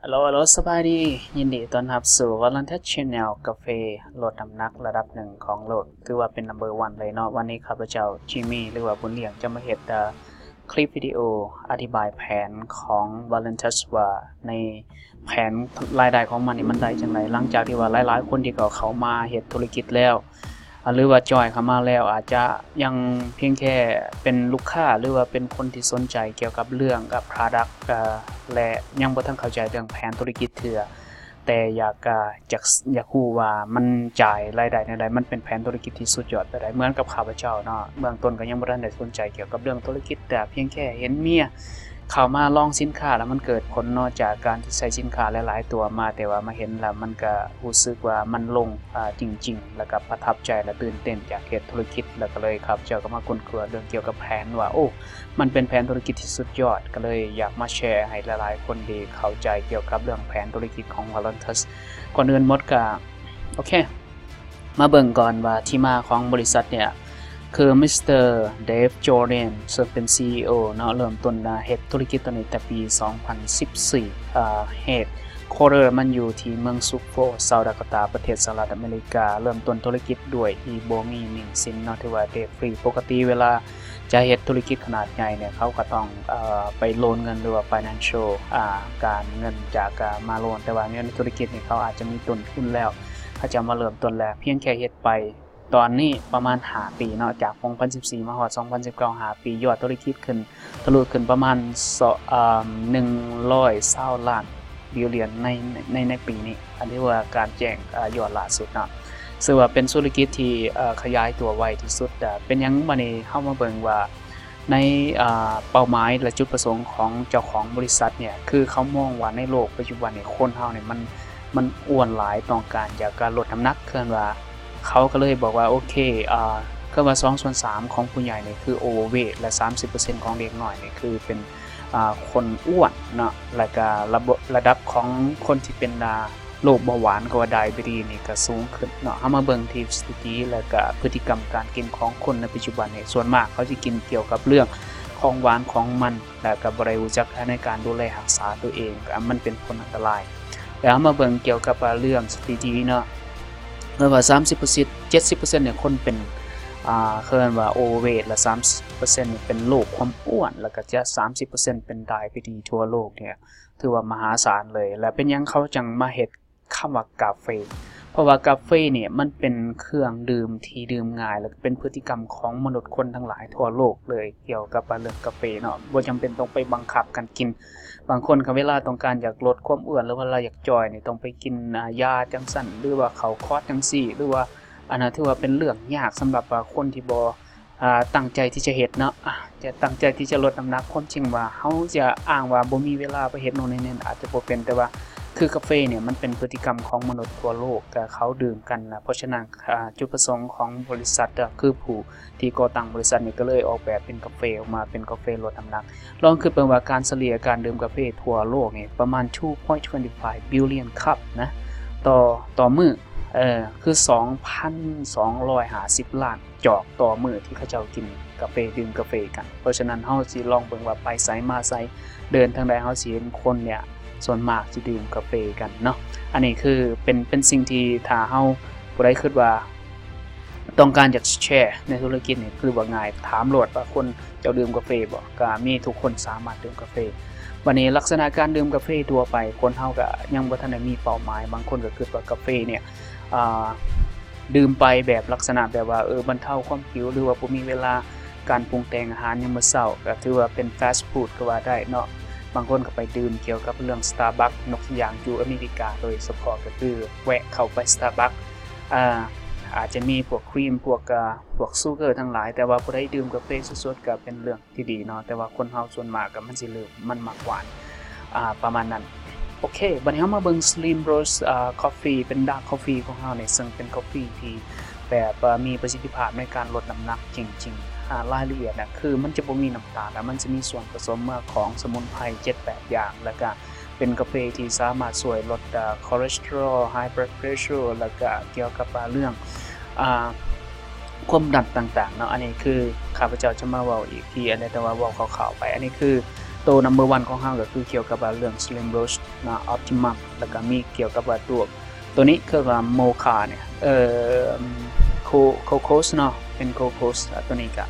Hello hello ສະບາຍດີ ຍິນດີຕ້ອນຮັບສູ່ Volunteer Channel ກາເຟລົດນ້ຳໜັກລະດັບໜຶ່ງຂອງໂລກ ຖືວ່າເປັນ number one ເລີຍເນາະ. ວັນນີ້ຂ້າພະເຈົ້າ ຈິມມີ ຫຼືວ່າບຸນລ້ຽງ ຈະມາເຮັດ ເອີ ຄລິບວິດີໂອອະທິບາຍແຜນຂອງ Volunteer ວ່າໃນແຜນລາຍໄດ້ຂອງມັນນີ້ມັນໄດ້ຈັ່ງໃດ ຫຼັງຈາກທີ່ວ່າຫຼາຍໆຄົນທີ່ເຂົາເຂົ້າມາເຮັດທຸລະກິດແລ້ວ ອາ ຫຼືວ່າຈອຍເຂົ້າມາແລ້ວ ອາດຈະຍັງພຽງແຄ່ເປັນລູກຄ້າ ຫຼືວ່າເປັນຄົນທີ່ສົນໃຈກ່ຽວກັບເລື່ອງກັບ product ອາ ແລະ ຍັງບໍ່ທັນເຂົ້າໃຈເລື່ອງແຜນທຸລະກິດເທື່ອ ແຕ່ຢາກ ອາ ຢາກ ຢາກຮູ້ວ່າມັນຈ່າຍລາຍໄດ້ແນວໃດ ມັນເປັນແຜນທຸລະກິດທີ່ສຸດຍອດແບບໃດ. ເໝືອນກັບຂ້າພະເຈົ້າເນາະ ເບື້ອງຕົ້ນກໍຍັງບໍ່ທັນໄດ້ສົນໃຈກ່ຽວກັບເລື່ອງທຸລະກິດ ແຕ່ພຽງແຄ່ເຫັນເມຍ ເຂົ້າມາລອງສິນຄ້າແລ້ວມັນເກີດຜົນເນາະ ຈາກການທີ່ໃຊ້ສິນຄ້າຫຼາຍໆຕົວມາ ແຕ່ວ່າມາເຫັນແລ້ວມັນກະຮູ້ສຶກວ່າມັນລົງ ອາ ຈິງໆ ແລ້ວກະປະທັບໃຈ ແລະ ຕື່ນເຕັ້ນຢາກເຮັດທຸລະກິດ ແລ້ວກະເລີຍຂ້າພະເຈົ້າກໍມາຄົ້ນຄວ້າເລື່ອງກ່ຽວກັບແຜນວ່າ ໂອ້ ມັນເປັນແຜນທຸລະກິດທີ່ສຸດຍອດ ກະເລີຍຢາກມາແຊໃຫ້ຫຼາຍໆຄົນທີ່ເຂົ້າໃຈກ່ຽວກັບເລື່ອງແຜນທຸລະກິດຂອງ Volunteer. ກ່ອນອື່ນໝົດກະ ໂອເຄ ມາເບິ່ງກ່ອນວ່າທີ່ມາຂອງບໍລິສັດເນ່ຍ ຄື Mister Dave Jordan ເຊິ່ງເປັນ CEO ເນາະ ເລີ່ມຕົ້ນເຮັດທຸລະກິດໂຕນີ້ແຕ່ປີສອງພັນສິບສີ່ ເອີ Headquarter ມັນຢູ່ທີ່ເມືອງ Sioux Falls South Dakota ປະເທດສະຫະລັດອາເມລິກາ. ເລີ່ມຕົ້ນທຸລະກິດດ້ວຍທີ່ບໍ່ມີໜີ້ສິນເນາະ ຖືວ່າ debt free. ປົກກະຕິເວລາຈະເຮັດທຸລະກິດຂະໜາດໃຫຍ່ເນ່ຍ ເຂົາກໍຕ້ອງ ເອີ ໄປໂລນເງິນ ຫຼືວ່າ financial ອາ ການເງິນຈາກ ອາ ມາໂລນ ແຕ່ວ່າໃນທຸລະກິດນີ້ເຂົາອາດຈະມີຕົ້ນທຶນແລ້ວ ເຂົາຈະມາເລີ່ມຕົ້ນແລ້ວ ພຽງແຄ່ເຮັດໄປ ຕອນນີ້ປະມານຫ້າປີເນາະ ຈາກສອງພັນສິບສີ່ມາຮອດສອງພັນສິບເກົ້າ ຫ້າປີ ຍອດທຸລະກິດຂຶ້ນ ທະລຸຂຶ້ນປະມານ ສ- ເອີ່ມ ໜຶ່ງຮ້ອຍຊາວລ້ານ billion ໃນ ໃນ ໃນປີນີ້ ອັນນີ້ວ່າການແຈ້ງ ອາ ຍອດລ່າສຸດເນາະ ຊຶ່ງວ່າເປັນທຸລະກິດທີ່ ເອີ່ ຂະຫຍາຍຕົວໄວທີ່ສຸດ. ເປັນຫຍັງ ບັດນີ້ເຮົາມາເບິ່ງວ່າ ໃນ ອາ ເປົ້າໝາຍ ແລະ ຈຸດປະສົງຂອງເຈົ້າຂອງບໍລິສັດເນ່ຍ ຄືເຂົາມອງວ່າໃນໂລກປັດຈຸບັນນີ້ ຄົນເຮົານີ້ມັນ ມັນອ້ວນຫຼາຍ ຕ້ອງການຢາກການລົດນ້ຳໜັກ ຄືວ່າ ເຂົາກໍເລີຍບອກວ່າ ໂອເຄ ອາ ຄືວ່າສອງສ່ວນສາມຂອງຜູ້ໃຫຍ່ນີ້ຄື overweight ແລະ ສາມສິບເປີເຊັນຂອງເດັກນ້ອຍນີ້ຄືເປັນ ອາ ຄົນອ້ວນເນາະ ແລ້ວກະລະບົບ ລະດັບຂອງຄົນທີ່ເປັນ ອາ ໂລກເບົາຫວານ ກໍວ່າ diabetes ນີ້ກໍສູງຂຶ້ນເນາະ. ເຮົາມາເບິ່ງທີ່ສະຖິຕິ ແລະກະພຶດຕິກຳການກິນຂອງຄົນໃນປັດຈຸບັນນີ້ ສ່ວນມາກເຂົາຈະກິນກ່ຽວກັບເລື່ອງຂອງຫວານຂອງມັນ ແລະກະບໍ່ໄດ້ຮູ້ຈັກໃນການດູແລຮັກສາຕົວເອງ ອາ ມັນເປັນຜົນອັນຕະລາຍ. ແລ້ວເຮົາມາເບິ່ງກ່ຽວກັບ ອາ ເລື່ອງສະຖິຕິເນາະ ເອີ້ນວ່າສາມສິບເປີເຊັນ ເຈັດສິບເປີເຊັນນີ້ຄົນເປັນ ອາ ເຂົາເອີ້ນວ່າ overweight ແລະ ສາມສິບເປີເຊັນນີ້ເປັນໂລກຄວາມອ້ວນ ແລ້ວກະຈະສາມສິບເປີເຊັນເປັນ diabetes ທົ່ວໂລກເນ່ຍ ຖືວ່າມະຫາສານເລີຍ. ແລະເປັນຫຍັງເຂົາຈັ່ງມາເຮັດ ຄຳວ່າກາເຟ ເພາະວ່າກາເຟນີ້ມັນເປັນເຄື່ອງດື່ມທີ່ດື່ມງ່າຍ ແລ້ວກໍເປັນພຶດຕິກຳຂອງມະນຸດຄົນທັງຫຼາຍທົ່ວໂລກເລີຍ ກ່ຽວກັບວ່າເລື່ອງກາເຟເນາະ ບໍ່ຈຳເປັນຕ້ອງໄປບັງຄັບກັນກິນ. ບາງຄົນກໍເວລາຕ້ອງການຢາກລົດຄວາມອ້ວນ ຫຼືວ່າເວລາຢາກຈ່ອຍນີ້ ຕ້ອງໄປກິນ ອາ ຢາຈັ່ງຊັ້ນ ຫຼືວ່າເຂົ້າຄອດຈັ່ງຊີ້ ຫຼືວ່າ ອັນນັ້ນຖືວ່າເປັນເລື່ອງຍາກສຳລັບ ອາ ຄົນທີ່ບໍ່ ອາ ຕັ້ງໃຈທີ່ຈະເຮັດເນາະ ອາ ຈະຕັ້ງໃຈທີ່ຈະລົດນ້ຳໜັກ. ຄວາມຈິງວ່າເຮົາຈະອ້າງວ່າບໍ່ມີເວລາໄປເຮັດໂນ່ນເຮັດນີ້ ອາດຈະບໍ່ເປັນ ແຕ່ວ່າຄືກາເຟນີ້ມັນເປັນພຶດຕິກຳຂອງມະນຸດທົ່ວໂລກ ກະເຂົາດື່ມກັນນະ. ເພາະສະນັ້ນ ອາ ຈຸດປະສົງຂອງບໍລິສັດ ກໍຄືຜູ້ທີ່ກໍ່ຕັ້ງບໍລິສັດນີ້ກໍເລີຍອອກແບບເປັນກາເຟອອກມາ ເປັນກາເຟລົດນ້ຳໜັກ. ລອງຄິດເບິ່ງວ່າການສະເລ່ຍການດື່ມກາເຟທົ່ວໂລກນີ້ປະມານ two point twenty five billion cup ນະ ຕໍ່ ຕໍ່ມື້ ເອີ ຄືສອງພັນສອງຮ້ອຍຫ້າສິບລ້ານ ຈອກຕໍ່ມື້ທີ່ເຂົາເຈົ້າກິນກາເຟ ດື່ມກາເຟກັນ. ເພາະສະນັ້ນເຮົາຊິລອງເບິ່ງວ່າໄປໃສມາໃສ ເດີນທາງໃດ ເຮົາຊິເຫັນຄົນເນ່ຍ ສ່ວນມາກຊິດື່ມກາເຟກັນເນາະ. ອັນນີ້ຄືເປັນ ເປັນສິ່ງທີ່ຖ້າເຮົາ ຜູ້ໃດຄິດວ່າຕ້ອງການຢາກແຊໃນທຸລະກິດນີ້ ຄືວ່າງ່າຍ ຖາມໂລດວ່າຄົນເຈົ້າດື່ມກາເຟບໍ່? ກໍມີ ທຸກຄົນສາມາດດື່ມກາເຟ. ບັດນີ້ລັກສະນະການດື່ມກາເຟທົ່ວໄປ ຄົນເຮົາກໍຍັງບໍ່ທັນໄດ້ມີເປົ້າໝາຍ. ບາງຄົນກໍຄິດວ່າກາເຟເນ່ຍ ອ່າ ດື່ມໄປແບບລັກສະນະແບບວ່າ ເອີ ບັນເທົາຄວາມຫິວ ຫຼືວ່າບໍ່ມີເວລາການປຸງແຕ່ງອາຫານຍາມມື້ເຊົ້າ ກໍຖືວ່າເປັນ fast food ກໍວ່າໄດ້ເນາະ. ບາງຄົນກໍໄປດື່ມກ່ຽວກັບເລື່ອງ Starbucks ຍົກຕົວຢ່າງຢູ່ອາເມລິກາໂດຍສະເພາະ ກໍຄືແວະເຂົ້າໄປ Starbucks ອາ ອາດຈະມີພວກຄຣີມ ພວກ ອາ ພວກ sugar ທັງຫຼາຍ ແຕ່ວ່າຜູ້ໃດດື່ມກາເຟສົດໆ ກໍເປັນເລື່ອງ ທີ່ດີເນາະ ແຕ່ວ່າຄົນເຮົາສ່ວນມາກກໍມັນຊິເລີ່ມ ມັນມັກຫວານ ອາ ປະມານນັ້ນ. ໂອເຄ ບັດນີ້ເຮົາມາເບິ່ງ Slim Roast ອາ Coffee ເປັນ Dark Coffee ຂອງເຮົານີ້ ເຊິ່ງເປັນ Coffee ທີ່ແບບ ອາ ມີປະສິດທິພາບໃນການລົດນ້ຳໜັກຈິງໆ. ອາ ລາຍລະອຽດນະ ຄືມັນຈະບໍ່ມີນ້ຳຕານ ແລ້ວມັນຈະມີສ່ວນປະສົມຂອງສະໝຸນໄພເຈັດແປດຢ່າງ ແລ້ວກະເປັນກາເຟທີ່ສາມາດຊ່ວຍລົດ ອາ cholesterol, high blood pressure ແລ້ວກະກ່ຽວກັບ ອາ ເລື່ອງ ອາ ຄວາມດັນຕ່າງໆເນາະ. ອັນນີ້ຄືຂ້າພະເຈົ້າຈະມາເວົ້າອີກທີອັນໃດ ແຕ່ວ່າເວົ້າຄ່າວໆໄປ. ອັນນີ້ຄື ໂຕ number one ຂອງເຮົາກໍຄືກ່ຽວກັບວ່າເລື່ອງ Slim Roast ເນາະ Optimum ແລ້ວກໍມີກ່ຽວກັບວ່າຕົວ ຕົວນີ້ຄືວ່າ Mocha ເນຍ ເອີ Co- Cocos ເນາະ ເປັນ Cocos ອາ ຕົວນີ້ກໍ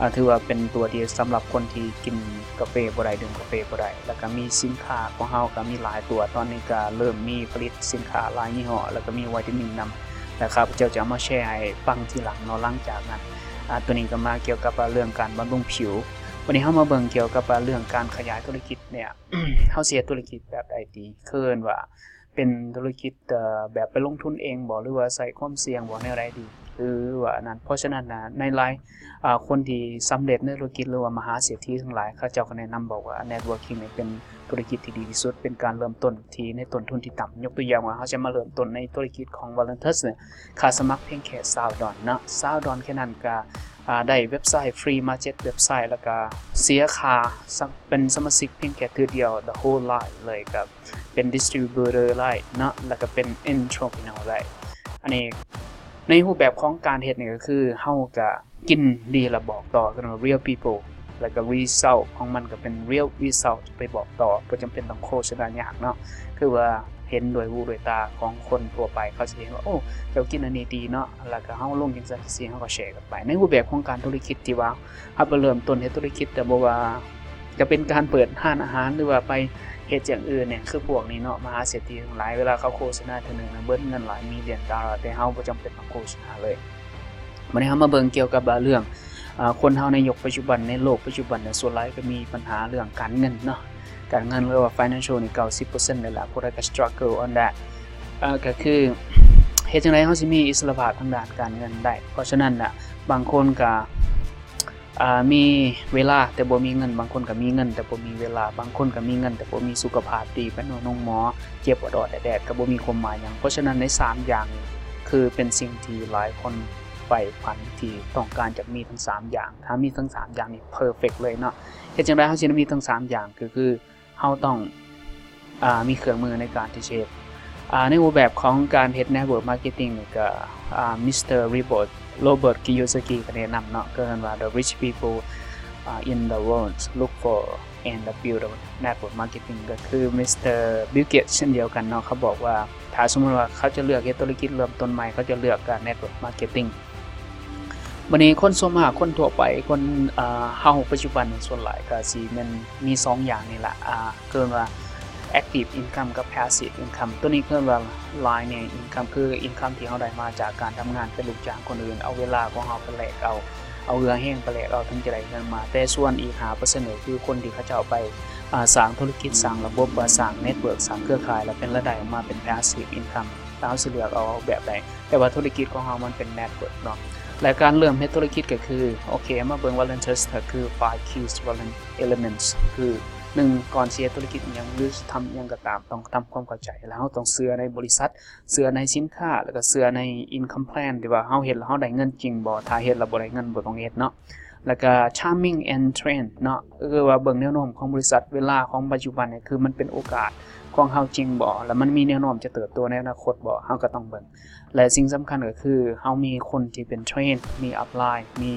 ອາ ຖືວ່າເປັນຕົວທີ່ສຳລັບຄົນທີ່ກິນກາເຟບໍ່ໄດ້ ດື່ມກາເຟບໍ່ໄດ້ ແລ້ວກໍມີສິນຄ້າຂອງເຮົາກໍມີຫຼາຍຕົວ ຕອນນີ້ກໍເລີ່ມມີຜະລິດສິນຄ້າຫຼາຍຍີ່ຫໍ້ ແລ້ວກໍມີວິຕາມິນນຳ ແລ້ວຂ້າພະເຈົ້າຈະເອົາມາແຊໃຫ້ຟັງທີຫຼັງເນາະ. ຫຼັງຈາກນັ້ນ ອາ ຕົວນີ້ກໍມາກ່ຽວກັບວ່າເລື່ອງການບຳລຸງຜິວ. ວັນນີ້ເຮົາມາເບິ່ງກ່ຽວກັບວ່າເລື່ອງການຂະຫຍາຍທຸລະກິດເນຍ ເຮົາຊິເຮັດທຸລະກິດແບບໃດດີ? ເອີ້ນວ່າເປັນທຸລະກິດ ເອີ ແບບໄປລົງທຶນເອງບໍ ຫຼືວ່າໃຊ້ຄວາມສ່ຽງບໍ ແນວໃດດີ ຫຼືວ່າອັນນັ້ນ. ເພາະສະນັ້ນນະ ໃນຫຼາຍ ອາ ຄົນທີ່ສຳເລັດໃນທຸລະກິດ ຫຼືວ່າມະຫາເສດຖີທັງຫຼາຍ ເຂົາເຈົ້າກໍແນະນຳບອກວ່າ networking ນີ້ເປັນທຸລະກິດທີ່ດີທີ່ສຸດ ເປັນການເລີ່ມຕົ້ນທີ່ໃນຕົ້ນທຶນທີ່ຕ່ຳ. ຍົກຕົວຢ່າງວ່າ ເຮົາຈະມາເລີ່ມຕົ້ນໃນທຸລະກິດຂອງ Volunteers ເນຍ ຄ່າສະໝັກພຽງແຄ່ຊາວດອນເນາະ ຊາວດອນແຄ່ນັ້ນກໍ ອາ ໄດ້ເວັບໄຊຟຣີມາເຈັດເວັບໄຊ ແລ້ວກໍເສຍຄ່າສະ- ເປັນສະມາຊິກພຽງແຄ່ເທື່ອດຽວ the whole life ເລີຍ ກໍເປັນ distributor ໄດ້ເນາະ ແລ້ວກໍເປັນ entrepreneur ໄດ້. ອັນນີ້ໃນຮູບແບບຂອງການເຮັດນີ້ກໍຄືເຮົາກໍກິນດີແລ້ວບອກຕໍ່ ເອີ້ນວ່າ real people ແລ້ວກໍ result ຂອງມັນກໍເປັນ real result ໄປບອກຕໍ່ ບໍ່ຈຳເປັນຕ້ອງໂຄສະນາຍາກເນາະ ຄືວ່າເຫັນດ້ວຍຫູດ້ວຍຕາຂອງຄົນທົ່ວໄປ ເຂົາຊິເຫັນວ່າ ໂອ້ ເຈົ້າກິນອັນນີ້ດີເນາະ ແລ້ວກໍເຮົາລົງຈັ່ງຊັ້ນຈັ່ງຊີ້ ເຮົາກໍແຊກັນໄປ. ໃນຮູບແບບຂອງການທຸລະກິດທີ່ວ່າ ເຮົາໄປເລີ່ມຕົ້ນເຮັດທຸລະກິດ ແຕ່ບໍ່ວ່າຈະເປັນການເປີດຮ້ານອາຫານ ຫຼືວ່າໄປເຮັດຢ່າງອື່ນເນຍ ຄືພວກນີ້ເນາະ ມະຫາເສດຖີທັງຫຼາຍ ເວລາເຂົາໂຄສະນາເທື່ອໜຶ່ງນະ ເບິດເງິນຫຼາຍມິລຽນດອລລາ ແຕ່ເຮົາບໍ່ຈຳເປັນຕ້ອງໂຄສະນາເລີຍ. ບັດນີ້ເຮົາມາເບິ່ງກ່ຽວກັບວ່າເລື່ອງ ອາ ຄົນເຮົາໃນຍຸກປັດຈຸບັນ ໃນໂລກປັດຈຸບັນເນຍ ສ່ວນຫຼາຍກໍມີບັນຫາເລື່ອງການເງິນເນາະ ການເງິນ ຫຼືວ່າ financial ນີ້ ເກົ້າສິບເປີເຊັນເລີຍລະ ຜູ້ໃດກໍ struggle on that ເອີ ກໍຄືເຮັດຈັ່ງໃດເຮົາຊິມີອິດສະຫຼະພາບທາງດ້ານການເງິນໄດ້. ເພາະສະນັ້ນນະ ບາງຄົນກໍ ອ່າ ມີເວລາແຕ່ບໍ່ມີເງິນ, ບາງຄົນກໍມີເງິນແຕ່ບໍ່ມີເວລາ, ບາງຄົນກໍມີເງິນແຕ່ບໍ່ມີສຸຂະພາບດີ, ໄປນອນໂຮງໝໍເຈັບອອດໆແອດໆ ກໍບໍ່ມີຄວາມໝາຍຫຍັງ. ເພາະສະນັ້ນໃນສາມຢ່າງນີ້ ຄືເປັນສິ່ງທີ່ຫຼາຍຄົນໃຝ່ຝັນທີ່ຕ້ອງການຈະມີທັງສາມຢ່າງ. ຖ້າມີທັງສາມຢ່າງນີ້ perfect ເລີຍເນາະ. ເຮັດຈັ່ງໃດເຮົາຊິໄດ້ມີທັງສາມຢ່າງ? ກໍຄື ເຮົາຕ້ອງ ອາ ມີເຄື່ອງມືໃນການທີ່ຈະເຮັດ ອາ ໃນຮູບແບບຂອງການເຮັດ network marketing ນີ້ກໍ ອາ ມິສເຕີ ໂຣເບີດ ໂຣເບີດ ກິໂຍຊາກີ ກໍແນະນຳເນາະ ກໍເອີ້ນວ່າ the rich people, ອາ in the world look for and build network marketing ກໍຄື Mr Bill Gates ເຊັ່ນດຽວກັນເນາະ ເຂົາບອກວ່າ ຖ້າສົມມຸດວ່າເຂົາຈະເລືອກເຮັດທຸລະກິດເລີ່ມຕົ້ນໃໝ່ ເຂົາຈະເລືອກການ network marketing. ບັດນີ້ຄົນສ່ວນມາກ ຄົນທົ່ວໄປ ຄົນ ເຮົາປັດຈຸບັນນີ້ ສ່ວນຫຼາຍກໍຊິແມ່ນມີສອງຢ່າງນີ້ລະ ເອີ້ນວ່າ active income ກັບ passive income. ໂຕນີ້ເອີ້ນວ່າ linear income ຄື income ທີ່ເຮົາໄດ້ມາຈາກການທຳງານເປັນລູກຈ້າງຄົນອື່ນ ເອົາເວລາຂອງເຮົາໄປແລກເອົາ ເອົາເຫື່ອແຮງໄປແລກເອົາ ເຖິງຈະໄດ້ເງິນມາ. ແຕ່ສ່ວນອີກຫ້າເປີເຊັນນີ້ ຄືຄົນທີ່ເຂົາເຈົ້າໄປ ອາ ສ້າງທຸລະກິດ ສ້າງລະບົບ ວ່າສ້າງ network ສ້າງເຄືອຂ່າຍ ແລ້ວເປັນລາຍໄດ້ອອກມາເປັນ passive income ແລ້ວເຮົາຊິເລືອກເອົາແບບໃດ? ແຕ່ວ່າທຸລະກິດຂອງເຮົາມັນເປັນ network ເນາະ ແລະ ການເລີ່ມເຮັດທຸລະກິດກໍຄື ໂອເຄ ມາເບິ່ງ Volunteers ກໍຄື five key elements ຄື ໜຶ່ງ ກ່ອນຊິເຮັດທຸລະກິດອີ່ຫຍັງ ຫຼື ທຳອີ່ຫຍັງກໍຕາມ ຕ້ອງທຳຄວາມເຂົ້າໃຈ ແລ້ວເຮົາຕ້ອງເຊື່ອໃນບໍລິສັດ ເຊື່ອໃນສິນຄ້າ ແລ້ວກໍເຊື່ອໃນ income plan ທີ່ວ່າເຮົາເຮັດແລ້ວເຮົາໄດ້ເງິນຈິງບໍ່? ຖ້າເຮັດແລ້ວບໍ່ໄດ້ເງິນ ບໍ່ຕ້ອງເຮັດເນາະ. ແລ້ວກໍ timing and trend ເນາະ ກໍຄືວ່າເບິ່ງແນວໂນ້ມຂອງບໍລິສັດ ເວລາຂອງປັດຈຸບັນນີ້ ຄືມັນເປັນໂອກາດຂອງເຮົາຈິງບໍ່? ແລ້ວມັນມີແນວໂນ້ມຈະເຕີບໂຕໃນອະນາຄົດບໍ່? ເຮົາກໍຕ້ອງເບິ່ງ. ແລະ ສິ່ງສຳຄັນກໍຄືເຮົາມີຄົນທີ່ເປັນ train ມີ upline ມີ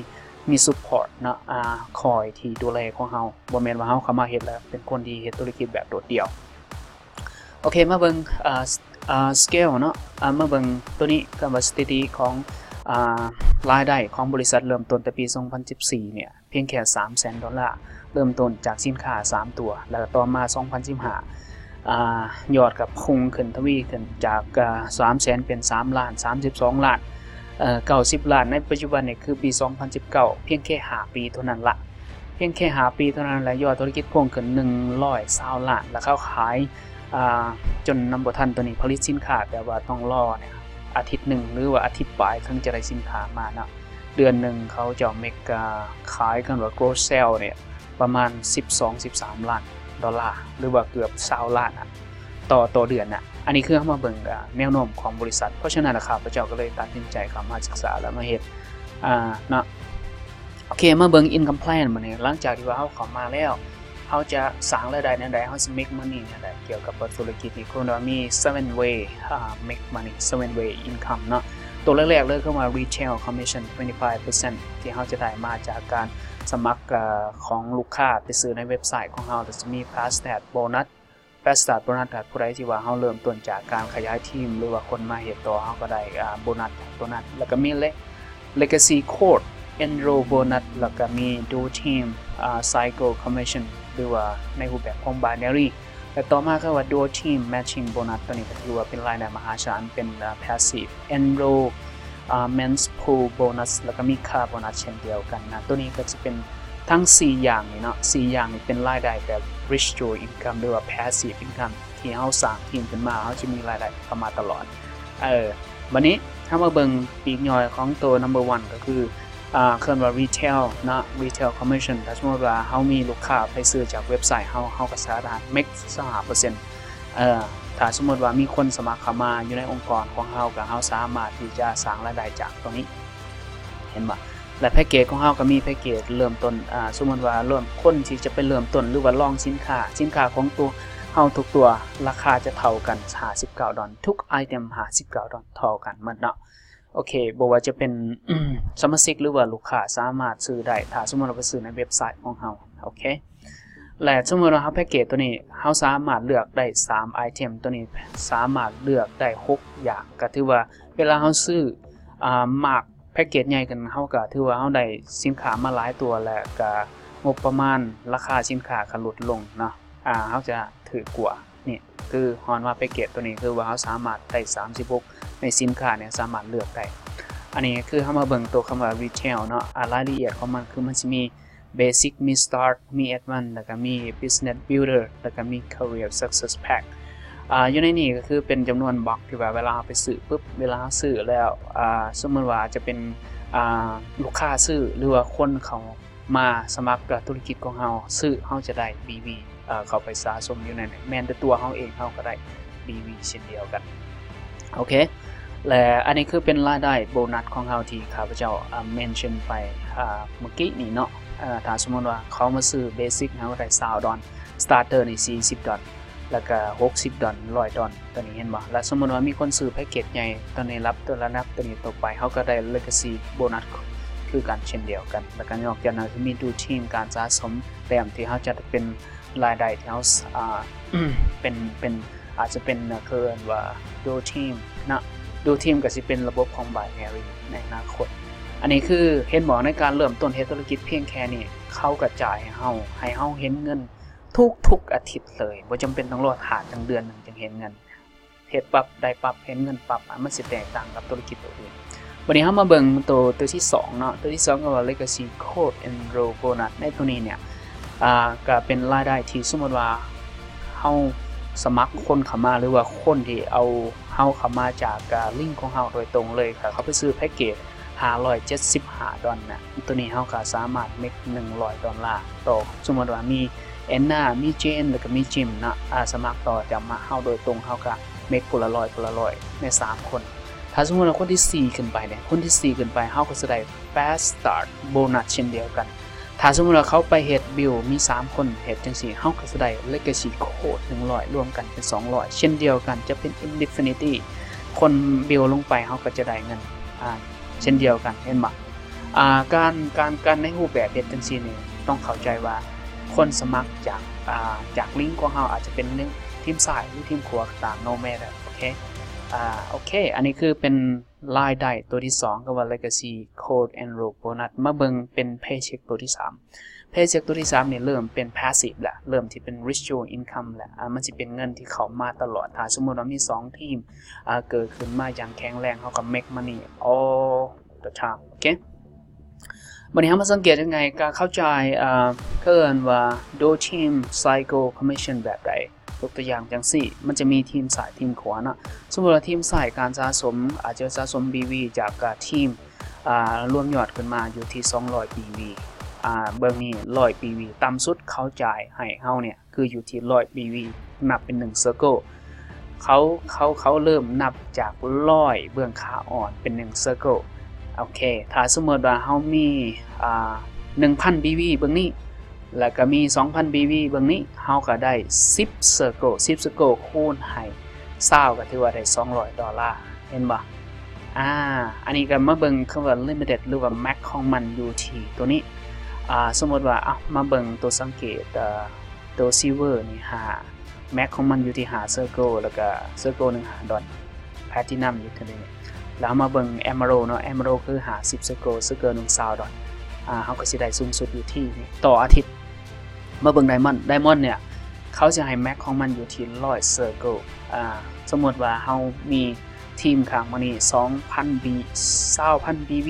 ມີ support ເນາະ ອາ ຄອຍທີ່ດູແລຂອງເຮົາ ບໍ່ແມ່ນວ່າເຮົາເຂົ້າມາເຮັດແລ້ວເປັນຄົນທີ່ເຮັດທຸລະກິດແບບໂດດດ່ຽວ. ໂອເຄ ມາເບິ່ງ ອາ ອາ scale ເນາະ ອາ ມາເບິ່ງໂຕນີ້ ຄຳວ່າສະຖິຕິຂອງ ອາ ລາຍໄດ້ຂອງບໍລິສັດເລີ່ມຕົ້ນແຕ່ປີສອງພັນສິບສີ່ເນຍ ພຽງແຄ່ສາມແສນໂດລາ ເລີ່ມຕົ້ນຈາກສິນຄ້າສາມຕົວ ແລ້ວກໍຕໍ່ມາສອງພັນສິບຫ້າ ອາ ຍອດກໍພຸ່ງຂຶ້ນທະວີຂຶ້ນຈາກ ອາ ສາມແສນເປັນສາມລ້ານ ສາມສິບສອງລ້ານ ເອີ ເກົ້າສິບລ້ານ ໃນປັດຈຸບັນນີ້ຄືປີສອງພັນສິບເກົ້າ ພຽງແຄ່ຫ້າປີເທົ່ານັ້ນລະ ພຽງແຄ່ຫ້າປີເທົ່ານັ້ນແຫຼະ ຍອດທຸລະກິດພຸ່ງຂຶ້ນໜຶ່ງຮ້ອຍຊາວລ້ານ ແລ້ວເຂົາຂາຍ ອາ ຈົນນຳບໍ່ທັນໂຕນີ້ ຜະລິດສິນຄ້າ ແຕ່ວ່າຕ້ອງລໍເນຍ ອາທິດໜຶ່ງ ຫຼືວ່າອາທິດປາຍເຖິງຈະໄດ້ສິນຄ້າມາເນາະ. ເດືອນໜຶ່ງເຂົາເຈົ້າເມັກ ອາ ຂາຍກັນວ່າ gross sale ເນຍ ປະມານສິບສອງ ສິບສາມລ້ານໂດລາ ຫຼືວ່າເກືອບຊາວລ້ານ ອາ ຕໍ່ ຕໍ່ເດືອນນະ. ອັນນີ້ຄືເຮົາມາເບິ່ງ ອາ ແນວໂນ້ມຂອງບໍລິສັດ. ເພາະສະນັ້ນລະ ຂ້າພະເຈົ້າກໍເລີຍຕັດສິນໃຈເຂົ້າມາສຶກສາ ແລ້ວມາເຮັດ ອາ ເນາະ. ໂອເຄ ມາເບິ່ງ income plan ບັດນີ້ ຫຼັງຈາກທີ່ວ່າເຮົາເຂົ້າມາແລ້ວ ເຮົາຈະສ້າງລາຍໄດ້ແນວໃດ? ເຮົາຊິ make money ແນວໃດ? ກ່ຽວກັບທຸລະກິດນີ້ ເພິ່ນວ່າມີ seven way ອາ make money seven way income ເນາະ. ຕົວແລກໆເລີຍຄືວ່າ retail commission twenty five percent ທີ່ເຮົາຈະໄດ້ມາຈາກການສະໝັກ ເອີ ຂອງລູກຄ້າໄປຊື້ໃນເວັບໄຊຂອງເຮົາ ແລ້ວຈະມີ fast start bonus fast start bonus ຖ້າຜູ້ໃດທີ່ວ່າເຮົາເລີ່ມຕົ້ນຈາກການຂະຫຍາຍທີມ ຫຼືວ່າຄົນມາເຮັດຕໍ່ ເຮົາກໍໄດ້ ອາ ໂບນັດຈາກຕົວນັ້ນ ແລ້ວກໍມີ le- legacy code enroll bonus ແລ້ວກໍມີ dual team ອາ cycle commission ຫຼືວ່າໃນຮູບແບບຂອງ binary ແລະ ຕໍ່ມາຄືວ່າ dual team matching bonus ຕົວນີ້ກໍຖືວ່າເປັນລາຍໄດ້ມະຫາສານ ເປັນ ອາ passive enroll ອາ men's pool bonus ແລ້ວກໍມີ car bonus ເຊັ່ນດຽວກັນນະ. ຕົວນີ້ກໍຈະເປັນທັງສີ່ຢ່າງນີ້ເນາະ, ສີ່ຢ່າງນີ້ເປັນລາຍໄດ້ແບບ residual income ຫຼືວ່າ passive income ທີ່ເຮົາສ້າງທີມຂຶ້ນມາ ເຮົາຈະມີລາຍໄດ້ເຂົ້າມາຕະຫຼອດ. ເອີ ບັດນີ້ເຮົາມາເບິ່ງປີກຍ່ອຍຂອງໂຕ number one ກໍຄື ອາ ເອີ້ນວ່າ retail ເນາະ, retail commission. ຖ້າສົມມຸດວ່າເຮົາມີລູກຄ້າໄປຊື້ຈາກເວັບໄຊເຮົາ ເຮົາກໍສາມາດ make ຊາວຫ້າເປີເຊັນ. ເອີ ຖ້າສົມມຸດວ່າມີຄົນສະໝັກເຂົ້າມາຢູ່ໃນອົງກອນຂອງເຮົາ ກໍເຮົາສາມາດທີ່ຈະສ້າງລາຍໄດ້ຈາກຕົງນີ້ ເຫັນບໍ່? ແລະ ແພັກເກດຂອງເຮົາກໍມີແພັກເກດເລີ່ມຕົ້ນ ອາ ສົມມຸດວ່າເລີ່ມ ຄົນທີ່ຈະໄປເລີ່ມຕົ້ນ ຫຼືວ່າລອງສິນຄ້າ ສິນຄ້າຂອງຕົວເຮົາທຸກຕົວ ລາຄາຈະເທົ່າກັນຫ້າສິບເກົ້າດອນ, ທຸກໄອເຕັມຫ້າສິບເກົ້າດອນ ເທົ່າກັນໝົດເນາະ. ໂອເຄ ບໍ່ວ່າຈະເປັນ ສະມາຊິກ ຫຼືວ່າລູກຄ້າສາມາດຊື້ໄດ້ ຖ້າສົມມຸດວ່າໄປຊື້ໃນເວັບໄຊຂອງເຮົາ. ໂອເຄ ແລະ ສົມມຸດວ່າເຮົາແພັກເກດຕົວນີ້ ເຮົາສາມາດເລືອກໄດ້ສາມໄອເຕັມ, ຕົວນີ້ສາມາດເລືອກໄດ້ຫົກຢ່າງ. ກໍຖືວ່າເວລາເຮົາຊື້ ອາ ມາກແພັກເກດໃຫຍ່ຂຶ້ນ ເຮົາກໍຖືວ່າເຮົາໄດ້ສິນຄ້າມາຫຼາຍຕົວ ແລະ ກໍງົບປະມານລາຄາສິນຄ້າກໍຫຼຸດລົງເນາະ, ອາ ເຮົາຈະຖືກກວ່າ. ນີ້ຄືຮອນວ່າແພັກເກດຕົວນີ້ ຄືວ່າເຮົາສາມາດໄດ້ສາມສິບຫົກ ໃນສິນຄ້ານີ້ສາມາດເລືອກໄດ້. ອັນນີ້ຄືເຮົາມາເບິ່ງຕົວຄຳວ່າ retail ເນາະ, ອາ ລາຍລະອຽດຂອງມັນຄືມັນຊິມີ basic ມີ start ມີ advance ແລ້ວກໍມີ business builder ແລ້ວກໍມີ career success pack. ອາ ຢູ່ໃນນີ້ກໍຄືເປັນຈຳນວນບັກທີ່ວ່າເວລາເຮົາໄປຊື້ປຶບ ເວລາເຮົາຊື້ແລ້ວ ອາ ສົມມຸດວ່າອາດຈະເປັນ ອາ ລູກຄ້າຊື້ ຫຼືວ່າຄົນເຂົ້າ ມາສະໝັກກັບທຸລະກິດຂອງເຮົາ ຊື້ ເຮົາຈະໄດ້ BV ເຂົ້າໄປສະສົມຢູ່ໃນນັ້ນ ແມ່ນແຕ່ຕົວເຮົາເອງ ເຮົາກໍໄດ້ BV ເຊັ່ນດຽວກັນ. ໂອເຄ ແລະ ອັນນີ້ຄືເປັນລາຍໄດ້ໂບນັດຂອງເຮົາທີ່ຂ້າພະເຈົ້າ mention ໄປເມື່ອກີ້ນີ້ເນາະ. ຖ້າສົມມຸດວ່າເຂົາມາຊື້ basic ເຮົາກໍໄດ້ຊາວດອນ, starter ນີ້ສີ່ສິບດອນ ແລ້ວກໍຫົກສິບດອນ, ຮ້ອຍດອນ ຕົວນີ້ເຫັນບໍ່? ແລ້ວສົມມຸດວ່າມີຄົນຊື້ແພັກເກດໃຫຍ່ ຕົວນີ້ຮັບ ຕົວລະດັບຕົວນີ້ຕົກໄປ ເຮົາກໍໄດ້ legacy bonus ຄືກັນເຊັ່ນດຽວກັນ. ແລ້ວກໍນອກຈາກນັ້ນກໍມີ dual team ການສະສົມແຕ້ມທີ່ເຮົາຈະເປັນລາຍໄດ້ທີ່ເຮົາ ອາ ເປັນ ເປັນ ອາດຈະເປັນ ເອີ້ນວ່າ dual team ເນາະ, dual team ກໍຊິເປັນລະບົບຂອງ binary ໃນອະນາຄົດ. ອັນນີ້ຄືເຫັນບໍ່? ໃນການເລີ່ມຕົ້ນເຮັດທຸລະກິດພຽງແຄ່ນີ້ ເຂົາກໍຈ່າຍໃຫ້ເຮົາ ໃຫ້ເຮົາເຫັນເງິນ ທຸກໆອາທິດເລີຍ, ບໍ່ຈຳເປັນຕ້ອງລໍຖ້າຕັ້ງເດືອນໜຶ່ງຈຶ່ງເຫັນເງິນ, ເຮັດປັບໄດ້ປັບ ເຫັນເງິນປັບ. ອາ ມັນຊິແຕກຕ່າງກັບທຸລະກິດຕົວອື່ນ. ບັດນີ້ເຮົາມາເບິ່ງໂຕ ໂຕທີສອງເນາະ, ໂຕທີສອງກໍວ່າ legacy code enroll bonus. ໃນໂຕນີ້ເນຍ ອາ ກໍເປັນລາຍໄດ້ທີ່ສົມມຸດວ່າເຮົາສະໝັກຄົນເຂົ້າມາ ຫຼືວ່າຄົນທີ່ເອົາເຮົາເຂົ້າມາຈາກ ອາ ລິງຂອງເຮົາໂດຍຕົງເລີຍ, ຖ້າເຂົາໄປຊື້ແພັກເກດ ຫ້າຮ້ອຍເຈັດສິບຫ້າດອນນະ, ຕົວນີ້ເຮົາກໍສາມາດ make ໜຶ່ງຮ້ອຍດອນລາຕໍ່. ສົມມຸດວ່າມີແອນນາ ມີເຈນ ແລ້ວກໍມີຈິມເນາະ ອາ ສະໝັກຕໍ່ຈາກມາເຮົາໂດຍຕົງ ເຮົາກໍ make ຄົນລະຮ້ອຍ ຄົນລະຮ້ອຍ ໃນສາມຄົນ. ຖ້າສົມມຸດວ່າຄົນທີສີ່ຂຶ້ນໄປເນຍ ຄົນທີສີ່ຂຶ້ນໄປ ເຮົາກໍຈະໄດ້ fast start bonus ເຊັ່ນດຽວກັນ. ຖ້າສົມມຸດວ່າເຂົາໄປເຮັດ build ມີສາມຄົນເຮັດຈັ່ງຊີ້ ເຮົາກໍຈະໄດ້ legacy code ໜຶ່ງຮ້ອຍ ລວມກັນເປັນສອງຮ້ອຍ ເຊັ່ນດຽວກັນ ຈະເປັນ infinity ຄົນ build ລົງໄປ ເຮົາກໍຈະໄດ້ເງິນ ອາ ເຊັ່ນດຽວກັນ ເຫັນບໍ່? ອາ ການ ການ ການໃນຮູບແບບເຮັດຈັ່ງຊີ້ນີ້ ຕ້ອງເຂົ້າໃຈວ່າຄົນສະໝັກຈາກ ອາ ຈາກລິງຂອງເຮົາ ອາດຈະເປັນລິງທີມຊ້າຍ ຫຼື ທີມຂວາກໍຕາມ no matter. ໂອເຄ ອາ ໂອເຄ ອັນນີ້ຄືເປັນ ລາຍໄດ້ຕົວທີສອງ ກໍວ່າ legacy code enroll bonus. ມາເບິ່ງເປັນ paycheck ຕົວທີສາມ. Paycheck ຕົວທີສາມນີ້ເລີ່ມເປັນ passive ແລ້ວ ເລີ່ມທີ່ເປັນ residual income ແລ້ວ ອາ ມັນຊິເປັນເງິນທີ່ເຂົ້າມາຕະຫຼອດ. ຖ້າສົມມຸດວ່າມີສອງທີມ ອາ ເກີດຂຶ້ນມາຢ່າງແຂງແຮງ ເຮົາກໍ make money all the time. ໂອເຄ ບັດນີ້ເຮົາມາສັງເກດຍັງໄງ ການເຂົ້າຈ່າຍ ເອີ້ນວ່າ dual team cycle commission ແບບໃດ? ຍົກຕົວຢ່າງຈັ່ງຊີ້ ມັນຈະມີທີມຊ້າຍ ທີມຂວາເນາະ. ສົມມຸດວ່າທີມຊ້າຍ ການສະສົມ ອາດຈະສະສົມ BV ຈາກ ອາ ທີມ ອາ ລວມຍອດຂຶ້ນມາຢູ່ທີ່ສອງຮ້ອຍ BV. ອາ ເບິ່ງນີ້ ຮ້ອຍ BV ຕ່ຳສຸດເຂົາຈ່າຍໃຫ້ເຮົາເນຍ ຄືຢູ່ທີ່ຮ້ອຍ BV ນັບເປັນໜຶ່ງ circle. ເຂົາ ເຂົາ ເຂົາເລີ່ມນັບຈາກຮ້ອຍເບື້ອງຂາອ່ອນເປັນໜຶ່ງ circle. ໂອເຄ ຖ້າສົມມຸດວ່າເຮົາມີ ອາ ໜຶ່ງພັນ BV ເບື້ອງນີ້ ແລ້ວກໍມີສອງພັນ BV ເບື້ອງນີ້ ເຮົາກໍໄດ້ສິບ circle ສິບ circle ຄູນໃຫ້ຊາວ ກໍຖືວ່າໄດ້ສອງຮ້ອຍດອນລາ ເຫັນບໍ່? ອາ ອັນນີ້ກໍມາເບິ່ງຄຳວ່າ limited ຫຼືວ່າ max ຂອງມັນຢູ່ທີ່ຕົວນີ້. ອາ ສົມມຸດວ່າ ເອົາ ມາເບິ່ງຕົວສັງເກດ ເອີ ຕົວ silver ນີ້ ຫາ max ຂອງມັນຢູ່ທີ່ຫ້າ circle ແລ້ວກໍ circle ໜຶ່ງຫ້າດອນ platinum ຢູ່ທີ່ນີ້. ແລ້ວເຮົາມາເບິ່ງ emerald ເນາະ emerald ຄືຫ້າສິບ circle circle ໜຶ່ງຊາວດອນ. ອາ ເຮົາກໍຊິໄດ້ສູງສຸດຢູ່ທີ່ນີ້ຕໍ່ອາທິດ. ມາເບິ່ງ diamond diamond ເນຍ ເຂົາຊິໃຫ້ max ຂອງມັນຢູ່ທີ່ຮ້ອຍ circle. ອາ ສົມມຸດວ່າເຮົາມີທີມຄ້າງມື້ນີ້ສອງພັນ B ຊາວພັນ BV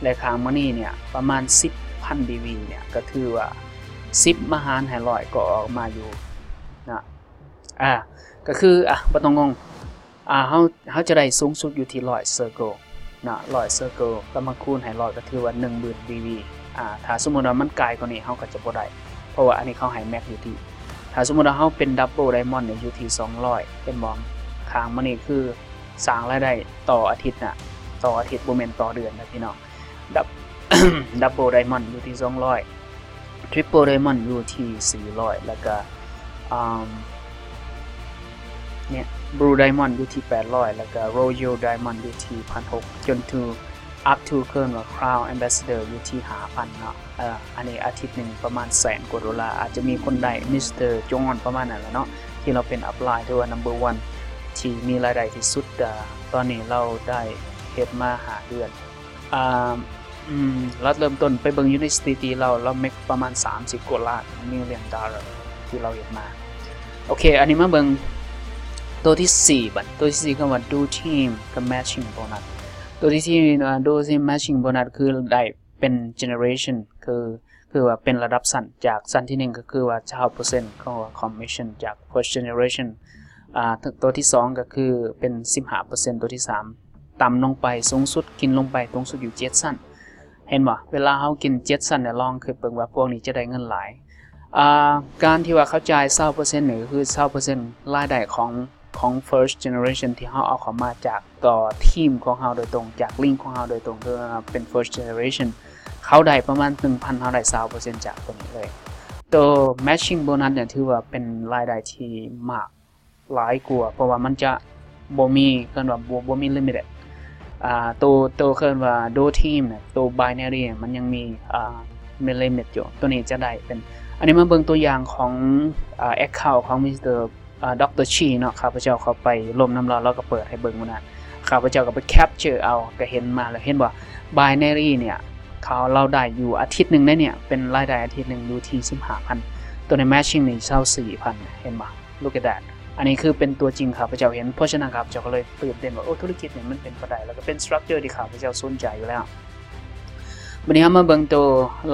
ແລະ ຄ້າງມື້ນີ້ເນຍປະມານສິບພັນ BV ເນຍ ກໍຖືວ່າສິບມາຫານໃຫ້ຮ້ອຍກໍອອກມາຢູ່ນະ. ອາ ກໍຄື ອາ ບໍ່ຕ້ອງງົງ. ອາ ເຮົາ ເຮົາຈະໄດ້ສູງສຸດຢູ່ທີ່ຮ້ອຍ circle ເນາະ ຮ້ອຍ circle ກໍມາຄູນໃຫ້ຮ້ອຍ ກໍຖືວ່າໜຶ່ງໝື່ນ BV. ອາ ຖ້າສົມມຸດວ່າມັນກາຍກວ່ານີ້ ເຮົາກໍຈະບໍ່ໄດ້ ເພາະວ່າອັນນີ້ເຂົາໃຫ້ max ຢູ່ທີ່. ຖ້າສົມມຸດວ່າເຮົາເປັນ double diamond ນີ້ຢູ່ທີ່ສອງຮ້ອຍ ເຫັນບໍ່? ຂ້າງມານີ້ຄືສ້າງລາຍໄດ້ຕໍ່ອາທິດນະ ຕໍ່ອາທິດ ບໍ່ແມ່ນຕໍ່ເດືອນນະພີ່ນ້ອງ. ດັບ double diamond ຢູ່ທີ່ສອງຮ້ອຍ triple diamond ຢູ່ທີ່ສີ່ຮ້ອຍ ແລ້ວກະ ອາ ເນຍ blue diamond ຢູ່ທີ່ແປດຮ້ອຍ ແລ້ວກະ royal diamond ຢູ່ທີ່ພັນຫົກ ຈົນ to up to ເອີ້ນວ່າ crown ambassador ຢູ່ທີ່ຫ້າພັນເນາະ. ເອີ ອັນນີ້ອາທິດໜຶ່ງປະມານແສນກວ່າໂດລາ ອາດຈະມີຄົນໄດ້ Mister John ປະມານນັ້ນແຫຼະເນາະ ທີ່ລາວເປັນ upline ຖືວ່າ number one ທີ່ມີລາຍໄດ້ທີ່ສຸດ. ອາ ຕອນນີ້ລາວໄດ້ເຮັດມາຫ້າເດືອນ. ອາ ອືມ ລາວເລີ່ມຕົ້ນໄປເບິ່ງຢູ່ໃນສະຖິຕິລາວ ລາວ make ປະມານສາມສິບກວ່າລ້ານ million dollar ທີ່ລາວເຮັດມາ. ໂອເຄ ອັນນີ້ມາເບິ່ງໂຕທີສີ່ບັດ. ໂຕທີສີ່ຄຳວ່າ dual team ກັບ matching bonus. ໂຕທີສີ່ ອາ dual team matching bonus ຄືໄດ້ເປັນ generation ຄື ຄືວ່າເປັນລະດັບຊັ້ນ ຈາກຊັ້ນທີໜຶ່ງກໍຄືວ່າຊາວເປີເຊັນຂອງ commission ຈາກ first generation. ອາ ໂຕທີສອງກໍຄືເປັນສິບຫ້າເປີເຊັນ ໂຕທີສາມຕ່ຳລົງໄປ ສູງສຸດກິນລົງໄປ ສູງສຸດຢູ່ເຈັດຊັ້ນ. ເຫັນບໍ່? ເວລາເຮົາກິນເຈັດຊັ້ນເນຍ ລອງຄິດເບິ່ງວ່າພວກນີ້ຈະໄດ້ເງິນຫຼາຍ. ອາ ການທີ່ວ່າເຂົາຈ່າຍຊາວເປີເຊັນນີ້ ກໍຄືຊາວເປີເຊັນລາຍໄດ້ຂອງ ຂອງ first generation ທີ່ເຮົາເອົາເຂົ້າມາຈາກ ຕໍ່ທີມຂອງເຮົາໂດຍຕົງ ຈາກ link ຂອງເຮົາໂດຍຕົງ ຄືເປັນ first generation ເຂົາໄດ້ປະມານໜຶ່ງພັນ ເຮົາໄດ້ຊາວເປີເຊັນຈາກຕົວນີ້ເລີຍ. ໂຕ matching bonus ເນຍ ຖືວ່າເປັນລາຍໄດ້ທີ່ມາກຫຼາຍກວ່າ ເພາະວ່າມັນຈະບໍ່ມີ ເອີ້ນວ່າ ບໍ່ ບໍ່ມີ limited. ອາ ໂຕ ໂຕເອີ້ນວ່າ dual team ເນຍ ໂຕ binary ເນຍ ມັນຍັງມີ ອາ ມີ limit ຢູ່. ໂຕນີ້ຈະໄດ້ເປັນ ອັນນີ້ມາເບິ່ງຕົວຢ່າງຂອງ ອາ account ຂອງ Mister ອາ Doctor Chi ເນາະ ຂ້າພະເຈົ້າເຂົ້າໄປລົມນຳລາວ ລາວກໍເປີດໃຫ້ເບິ່ງມື້ນັ້ນ ຂ້າພະເຈົ້າກໍໄປ capture ເອົາ ກໍເຫັນມາແລ້ວ ເຫັນບໍ່? Binary ເນຍ ເຂົາ ລາວໄດ້ຢູ່ອາທິດໜຶ່ງໃດເນຍ ເປັນລາຍໄດ້ອາທິດໜຶ່ງຢູ່ທີ່ສິບຫ້າພັນ ຕົວໃນ matching ນີ້ຊາວສີ່ພັນ ເຫັນບໍ່? Look at that. ອັນນີ້ຄືເປັນຕົວຈິງ ຂ້າພະເຈົ້າເຫັນ ເພາະສະນັ້ນ ຂ້າພະເຈົ້າກໍເລີຍຕື່ນເຕັ້ນວ່າ ໂອ້ ທຸລະກິດນີ້ມັນເປັນໄປໄດ້ ແລ້ວກໍເປັນ structure ທີ່ຂ້າພະເຈົ້າສົນໃຈຢູ່ແລ້ວ. ບັດນີ້ເຮົາມາເບິ່ງໂຕ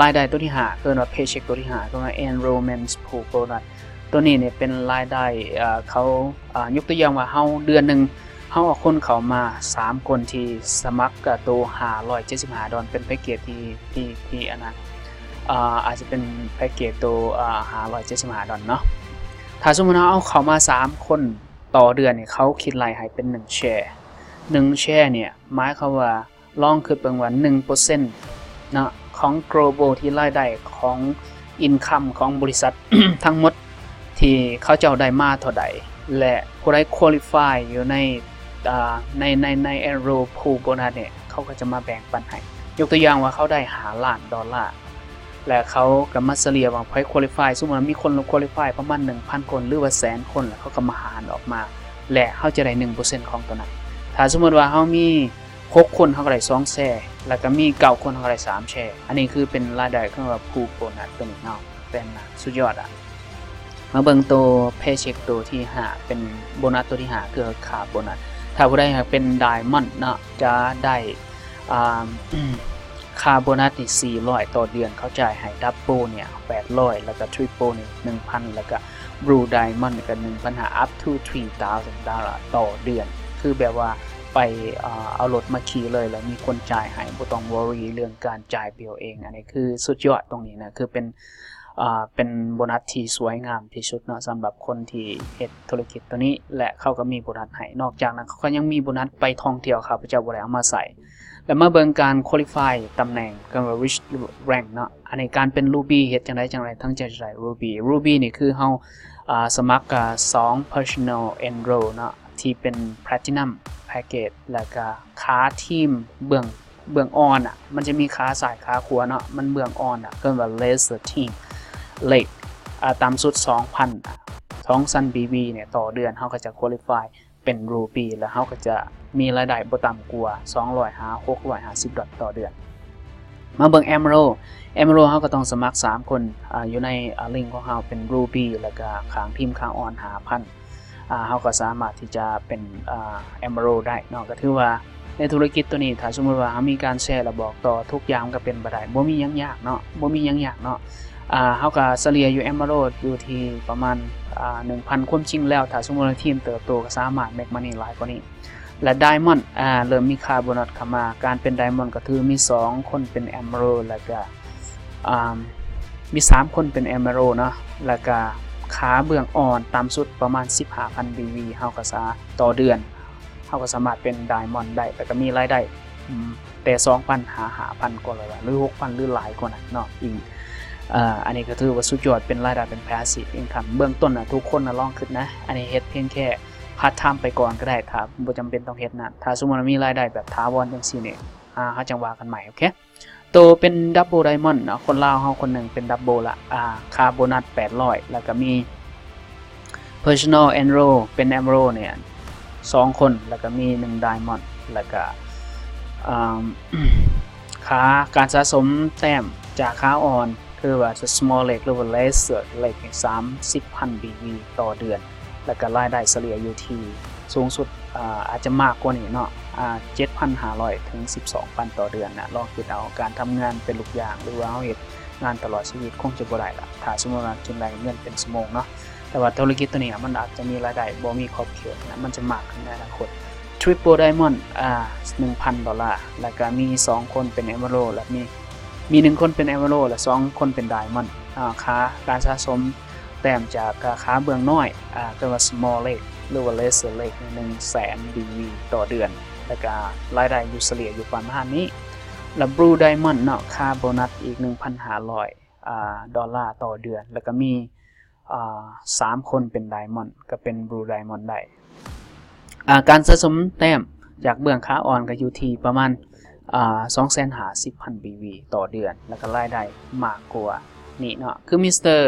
ລາຍໄດ້ໂຕທີຫ້າ ເອີ້ນວ່າ paycheck ໂຕທີຫ້າ ເອີ້ນວ່າ enrollment pool bonus. ໂຕນີ້ນີ້ເປັນລາຍໄດ້ ເອີ ເຂົາ ເອີ ຍົກຕົວຢ່າງວ່າເຮົາເດືອນໜຶ່ງ ເຮົາເອົາຄົນເຂົ້າມາສາມຄົນທີ່ສະໝັກ ເອີ ໂຕຫ້າຮ້ອຍເຈັດສິບຫ້າດອນ ເປັນແພັກເກດທີ່ ທີ່ ທີ່ອັນນັ້ນ ເອີ ອາດຈະເປັນແພັກເກດໂຕ ເອີ ຫ້າຮ້ອຍເຈັດສິບຫ້າດອນເນາະ. ຖ້າສົມມຸດເຮົາເອົາເຂົ້າມາສາມຄົນຕໍ່ເດືອນນີ້ ເຂົາຄິດໄລ່ໃຫ້ເປັນໜຶ່ງແຊ ໜຶ່ງແຊນີ້ ໝາຍຄວາມວ່າ ລອງຄິດເບິ່ງວ່າໜຶ່ງເປີເຊັນເນາະ ຂອງ global ທີ່ລາຍໄດ້ຂອງ income ຂອງບໍລິສັດທັງໝົດ ທີ່ເຂົາເຈົ້າໄດ້ມາເທົ່າໃດ ແລະ ຜູ້ໃດ qualify ຢູ່ໃນ ອາ ໃນ ໃນ ໃນ enroll pool bonus ນີ້ ເຂົາກໍຈະມາແບ່ງປັນໃຫ້. ຍົກຕົວຢ່າງວ່າເຂົາໄດ້ຫ້າລ້ານດອນລາ ແລະ ເຂົາກໍມາສະເລ່ຍວ່າໃຜ qualify ສົມມຸດວ່າມີຄົນ qualify ປະມານໜຶ່ງພັນຄົນ ຫຼືວ່າແສນຄົນ ແລ້ວເຂົາກໍມາຫານອອກມາ ແລະ ເຮົາຈະໄດ້ໜຶ່ງເປີເຊັນຂອງຕົວນັ້ນ. ຖ້າສົມມຸດວ່າເຮົາມີ ຫົກຄົນເຮົາກໍໄດ້ສອງແຊ ແລ້ວກໍມີເກົ້າຄົນເຮົາກໍໄດ້ສາມແຊ. ອັນນີ້ຄືເປັນລາຍໄດ້ ເອີ້ນວ່າ pool bonus ຕົວນີ້ເນາະ ເປັນສຸດຍອດອະ. ມາເບິ່ງໂຕ paycheck ໂຕທີຫ້າ ເປັນໂບນັດໂຕທີຫ້າ ຄືຄ່າໂບນັດ. ຖ້າຜູ້ໃດຫາກເປັນ diamond ເນາະ ຈະໄດ້ ອ່າ ຄ່າໂບນັດນີ້ສີ່ຮ້ອຍຕໍ່ເດືອນ ເຂົາຈ່າຍໃຫ້. Double ນີ້ແປດຮ້ອຍ ແລ້ວກໍ Triple ນີ້ໜຶ່ງພັນ ແລ້ວກໍ Blue Diamond ກໍໜຶ່ງພັນຫ້າ up to three thousand dollar ຕໍ່ເດືອນ ຄືແບບວ່າໄປ ເອີ ເອົາລົດມາຂີ່ເລີຍ ແລ້ວມີຄົນຈ່າຍໃຫ້ ບໍ່ຕ້ອງ worry ເລື່ອງການຈ່າຍ bill ເອງ. ອັນນີ້ຄືສຸດຍອດ ຕົງນີ້ນະ ຄືເປັນ ເອີ ເປັນໂບນັດທີ່ສວຍງາມທີ່ສຸດເນາະ ສຳລັບຄົນທີ່ເຮັດທຸລະກິດຕົວນີ້ ແລະ ເຂົາກໍມີໂບນັດໃຫ້. ນອກຈາກນັ້ນ ເຂົາກໍຍັງມີໂບນັດໄປທ່ອງທ່ຽວ ຂ້າພະເຈົ້າບໍ່ໄດ້ເອົາມາໃສ່. ແລ້ວມາເບິ່ງການ qualify ຕຳແໜ່ງ ເອີ້ນວ່າ Rich Rank ເນາະ. ອັນນີ້ການເປັນ Ruby ເຮັດຈັ່ງໃດຈັ່ງໃດເຖິງຈະໄດ້ Ruby? Ruby ນີ້ຄືເຮົາ ອ່າ ສະໝັກ ອ່າ ສອງ Personal Enroll ເນາະ ທີ່ເປັນ Platinum Package ແລ້ວກະ ອາ ທີມເບື້ອງ ເບື້ອງອ່ອນອະ ມັນຈະມີຂາຊ້າຍຂາຂວາເນາະ ມັນເບື້ອງອ່ອນອະ ເອີ້ນວ່າ Lesser Team League ອາ ຕ່ຳສຸດສອງພັນ ສອງພັນ ບີບີ ເນຍ ຕໍ່ເດືອນ ເຮົາກໍຈະ qualify ເປັນ Rookie ແລ້ວເຮົາກໍຈະມີລາຍໄດ້ບໍ່ຕ່ຳກວ່າສອງຮ້ອຍຫາຫົກຮ້ອຍຫ້າສິບດອນຕໍ່ເດືອນ. ມາເບິ່ງ Emerald Emerald ເຮົາກໍຕ້ອງສະໝັກສາມຄົນ ອາ ຢູ່ໃນ ອາ ລິງຂອງເຮົາເປັນ Rookie ແລ້ວກໍຂ້າງທີມຂາອ່ອນຫ້າພັນ ອາ ເຮົາກໍສາມາດທີ່ຈະເປັນ ອາ Emerald ໄດ້ເນາະ ກໍຖືວ່າໃນທຸລະກິດໂຕນີ້ ຖ້າສົມມຸດວ່າເຮົາມີການແຊ ແລ້ວບອກຕໍ່ ທຸກຢ່າງມັນກໍເປັນໄປໄດ້ ບໍ່ມີຫຍັງຍາກເນາະ ບໍ່ມີຫຍັງຍາກເນາະ. ອາ ເຮົາກໍສະເລ່ຍຢູ່ Emerald ຢູ່ທີ່ປະມານ ອາ ໜຶ່ງພັນ ຄວາມຈິງແລ້ວ ຖ້າສົມມຸດວ່າທີມເຕີບໂຕກໍສາມາດ make money ຫຼາຍກວ່ານີ້ ແລະ Diamond ອາ ເລີ່ມມີຄ່າໂບນັດເຂົ້າມາ ການເປັນ Diamond ກໍຖືມີສອງຄົນເປັນ Emerald ແລ້ວກໍ ອາ ມີສາມຄົນເປັນ Emerald ເນາະ ແລ້ວກໍຂາເບື້ອງອ່ອນຕ່ຳສຸດປະມານສິບຫ້າພັນ ບີບີ ເຮົາກໍສາ ຕໍ່ເດືອນ ເຮົາກໍສາມາດເປັນ Diamond ໄດ້ ແລ້ວກໍມີລາຍໄດ້ ອືມ ແຕ່ສອງພັນຫາຫ້າພັນກໍລະ ຫຼື ຫົກພັນ ຫຼື ຫຼາຍກວ່ານັ້ນເນາະ ອີງ ເອີ ອັນນີ້ກໍຖືວ່າສຸດຍອດ ເປັນລາຍໄດ້ ເປັນ passive income ເບື້ອງຕົ້ນນະ ທຸກຄົນນະລອງຄິດນະ ອັນນີ້ເຮັດພຽງແຄ່ part time ໄປກ່ອນກໍໄດ້ ຖ້າບໍ່ຈຳເປັນຕ້ອງເຮັດນະ ຖ້າສົມມຸດວ່າມີລາຍໄດ້ແບບຖາວອນຈັ່ງຊີ້ນີ້ ອາ ເຮົາຈັ່ງວ່າກັນໃໝ່ ໂອເຄ. ໂຕເປັນ Double Diamond ເນາະ ຄົນລາວເຮົາຄົນໜຶ່ງເປັນ Double ລະ ອາ ຄ່າໂບນັດແປດຮ້ອຍ ແລ້ວກໍມີ Personal Emerald ເປັນ Emerald ເນຍ ສອງຄົນ ແລ້ວກໍມີໜຶ່ງ Diamond ແລ້ວກໍ ອາ ຄ່າການສະສົມແຕ້ມຈາກຂາອ່ອນ ຄືວ່າ Small League ຫຼືວ່າ Lesser League ນີ້ ສາມສິບພັນ ບີບີ ຕໍ່ເດືອນ ແລ້ວກໍລາຍໄດ້ສະເລ່ຍຢູ່ທີ່ສູງສຸດ ອາ ອາດຈະມາກກວ່ານີ້ເນາະ ອາ ເຈັດພັນຫ້າຮ້ອຍ ເຖິງ ສິບສອງພັນ ຕໍ່ເດືອນນະ ລອງຄິດເອົາ ການທຳງານເປັນລູກຈ້າງ ຫຼືວ່າເຮົາເຮັດງານຕະຫຼອດຊີວິດ ຄົງຈະບໍ່ໄດ້ລະ ຖ້າສົມມຸດວ່າກິນໄດ້ເງິນເປັນຊົ່ວໂມງເນາະ. ແຕ່ວ່າທຸລະກິດໂຕນີ້ມັນອາດຈະມີລາຍໄດ້ບໍ່ມີຂອບເຂດນະ ມັນຈະມາກຂຶ້ນໃນອະນາຄົດ. Triple Diamond ອາ ໜຶ່ງພັນດອນລາ ແລ້ວກະມີສອງຄົນເປັນ Emerald ແລະ ມີ ມີໜຶ່ງຄົນເປັນ Emerald ແລະ ສອງຄົນເປັນ Diamond ອາ ຄ່າການສະສົມແຕ້ມຈາກ ອາ ຂາເບື້ອງນ້ອຍ ອາ ເອີ້ນວ່າ Small League ຫຼືວ່າ Lesser League ໜຶ່ງແສນ ບີບີ ຕໍ່ເດືອນ ແລ້ວກະລາຍໄດ້ຢູ່ສະເລ່ຍຢູ່ປະມານນີ້ ແລະ Blue Diamond ເນາະ ຄ່າໂບນັດອີກໜຶ່ງພັນຫ້າຮ້ອຍ ອາ ດອນລາຕໍ່ເດືອນ ແລ້ວກະມີ ອາ ສາມຄົນເປັນ Diamond ກໍເປັນ Blue Diamond ໄດ້ ອາ ການສະສົມແຕ້ມຈາກເບື້ອງຂາອ່ອນກໍຢູ່ທີ່ປະມານ ອາ ສອງແສນຫ້າສິບພັນ ບີບີ ຕໍ່ເດືອນ ແລ້ວກໍລາຍໄດ້ມາກກວ່ານີ້ເນາະ ຄື Mister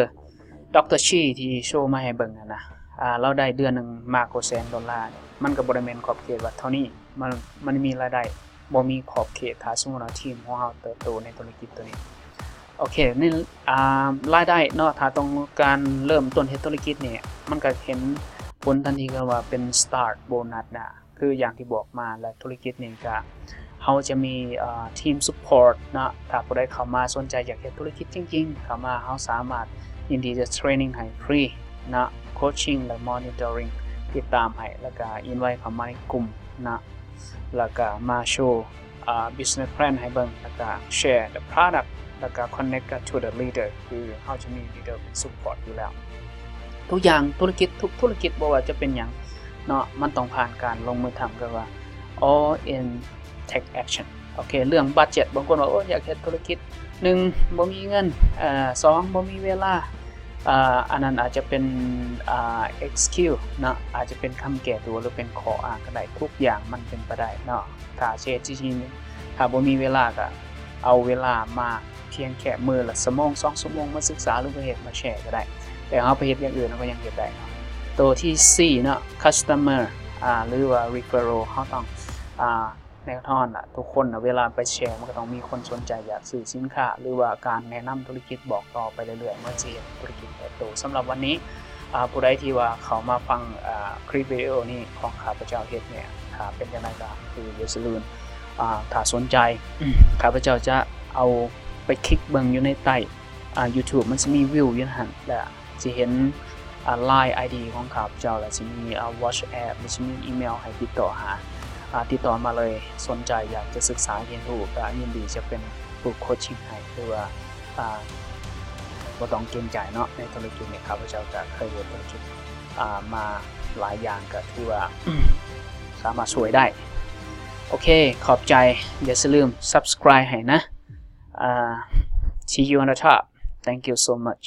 Doctor Chi ທີ່ໂຊມາໃຫ້ເບິ່ງຫັ້ນນະ ອາ ລາວໄດ້ເດືອນໜຶ່ງມາກກວ່າແສນດອນລາ ມັນກໍບໍ່ໄດ້ແມ່ນຂອບເຂດວ່າເທົ່ານີ້ ມັນ ມັນມີລາຍໄດ້ ບໍ່ມີຂອບເຂດ ຖ້າສົມມຸດວ່າທີມຂອງເຮົາເຕີບໂຕໃນທຸລະກິດໂຕນີ້. ໂອເຄ ນີ້ ອາ ລາຍໄດ້ເນາະ ຖ້າຕ້ອງການເລີ່ມຕົ້ນເຮັດທຸລະກິດນີ້ ມັນກໍເຫັນຜົນທັນທີ ເອີ້ນວ່າເປັນ start bonus ນະ ຄືຢ່າງທີ່ບອກມາ ແລະ ທຸລະກິດນີ້ກໍ ເຮົາຈະມີ ເອີ ທີມ support ເນາະ ຖ້າຜູ້ໃດເຂົ້າມາສົນໃຈຢາກເຮັດທຸລະກິດຈິງໆ ເຂົ້າມາ ເຮົາສາມາດຍິນດີຈະ training ໃຫ້ຟຣີເນາະ coaching ແລະ monitoring ຕິດຕາມໃຫ້ ແລ້ວກໍ invite ເຂົ້າມາໃນກຸ່ມເນາະ ແລ້ວກະມາໂຊ ອາ business plan ໃຫ້ເບິ່ງ ແລ້ວກະ share the product ແລ້ວກະ connect to the leader ຄືເຮົາຈະມີ leader ເປັນ support ຢູ່ແລ້ວ. ທຸກຢ່າງທຸລະກິດ ທຸກທຸລະກິດ ບໍ່ວ່າຈະເປັນຫຍັງເນາະ ມັນຕ້ອງຜ່ານການລົງມືທຳ ເອີ້ນວ່າ all in take action. ໂອເຄ ເລື່ອງ budget ບາງຄົນວ່າ ໂອ້ ຢາກເຮັດທຸລະກິດ ໜຶ່ງ ບໍ່ມີເງິນ ເອີ ສອງ ບໍ່ມີເວລາ ອາ ອັນນັ້ນອາດຈະເປັນ ອາ excuse ເນາະ ອາດຈະເປັນຄຳແກ້ຕົວ ຫຼື ເປັນຂໍ້ອ້າງກໍໄດ້ ທຸກຢ່າງມັນເປັນໄປໄດ້ເນາະ ຖ້າຊິເຮັດຈິງໆ ຖ້າບໍ່ມີເວລາກໍເອົາເວລາມາພຽງແຄ່ມື້ລະຊົ່ວໂມງ ສອງຊົ່ວໂມງ ມາສຶກສາ ຫຼື ມາເຮັດ ມາແຊກໍໄດ້ ແຕ່ເຮົາໄປເຮັດຢ່າງອື່ນ ເຮົາກໍຍັງເຮັດໄດ້ເນາະ. ໂຕທີສີ່ເນາະ customer ອາ ຫຼືວ່າ referral ເຮົາຕ້ອງ ອາ ແນ່ນອນລະ ທຸກຄົນນະ ເວລາໄປແຊ ມັນກໍຕ້ອງມີຄົນສົນໃຈຢາກຊື້ສິນຄ້າ ຫຼືວ່າການແນະນຳທຸລະກິດ ບອກຕໍ່ໄປເລື້ອຍໆ ມັນຊິເຮັດທຸລະກິດເຕີບໂຕ. ສຳລັບວັນນີ້ ອາ ຜູ້ໃດທີ່ວ່າເຂົ້າມາຟັງ ອາ ຄລິບວິດີໂອນີ້ຂອງຂ້າພະເຈົ້າເຮັດເນຍ ຖ້າເປັນຈັ່ງໃດກໍຄືຢ່າສະລືມ ອາ ຖ້າສົນໃຈ ຂ້າພະເຈົ້າຈະເອົາໄປຄລິກເບິ່ງຢູ່ໃນໃຕ້ ອາ YouTube ມັນຊິມີວິວຢູ່ຫັ້ນ ແລະ ຊິເຫັນ ອາ Line ID ຂອງຂ້າພະເຈົ້າ ແລະ ຊິມີ ອາ WhatsApp ແລະ ຊິມີອີເມວໃຫ້ຕິດຕໍ່ຫາ ອາ ຕິດຕໍ່ມາເລີຍ. ສົນໃຈຢາກຈະສຶກສາຮຽນຮູ້ ກໍຍິນດີຈະເປັນຜູ້ coaching ໃຫ້ ຄືວ່າ ອາ ບໍ່ຕ້ອງເກງໃຈເນາະ. ໃນທຸລະກິດນີ້ ຂ້າພະເຈົ້າກໍເຄີຍເຮັດທຸລະກິດ ອາ ມາຫຼາຍຢ່າງ ກໍຖືວ່າສາມາດຊ່ວຍໄດ້. ໂອເຄ ຂອບໃຈ. ຢ່າສະລືມ subscribe ໃຫ້ນະ. ອາ see you on the top. Thank you so much.